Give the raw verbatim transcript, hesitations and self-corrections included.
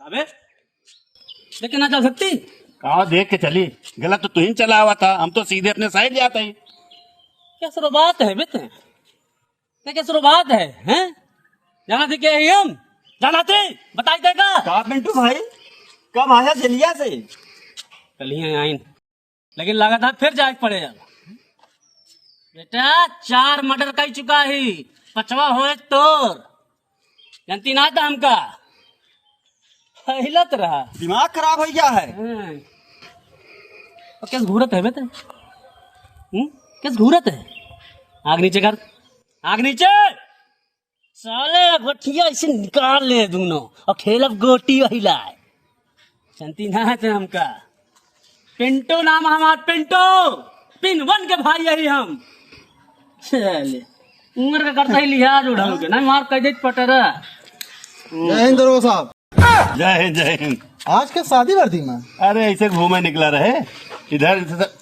अबे, देख के ना चल सकती? कहाँ देख के चली? गलत तो तुहीं चला हुआ था, हम तो सीधे अपने साइड जाता ही। क्या सरो बात है बे ते? ते क्या सरो बात है, हैं? जाना थे क्या ही हम? जाना थे? बताई देगा? का पिंटू भाई, कब आया जेलिया से? कल ही आइन। लेकिन लागत है फिर जाए के पड़े अब। बेटा, चार मर्डर कर चुका ही, पचवा होए तोर। जानती ना था हमका। हिलत रहा। दिमाग खराब हो गया है। हाँ। और कैसे घूरत है बे ते? हम्म? कैसे घूरत है? आग नीचे कर। आग नीचे। साले गोठिया ऐसे निकाल ले दोनों और खेलब गोटी वही लाए। जानती ना है ते हमका। पिंटू नाम हमार, पिंटू। पिन वन के भाई यही हम। चले। उम्र का करता ही लिहाज उठाओ के, नहीं मार कह दे पटरा। जय हिंद दरोगा साहब। जय हिंद, जय हिंद। आज के शादी वर्दी में? अरे, ऐसे घूमे निकला रहे इधर।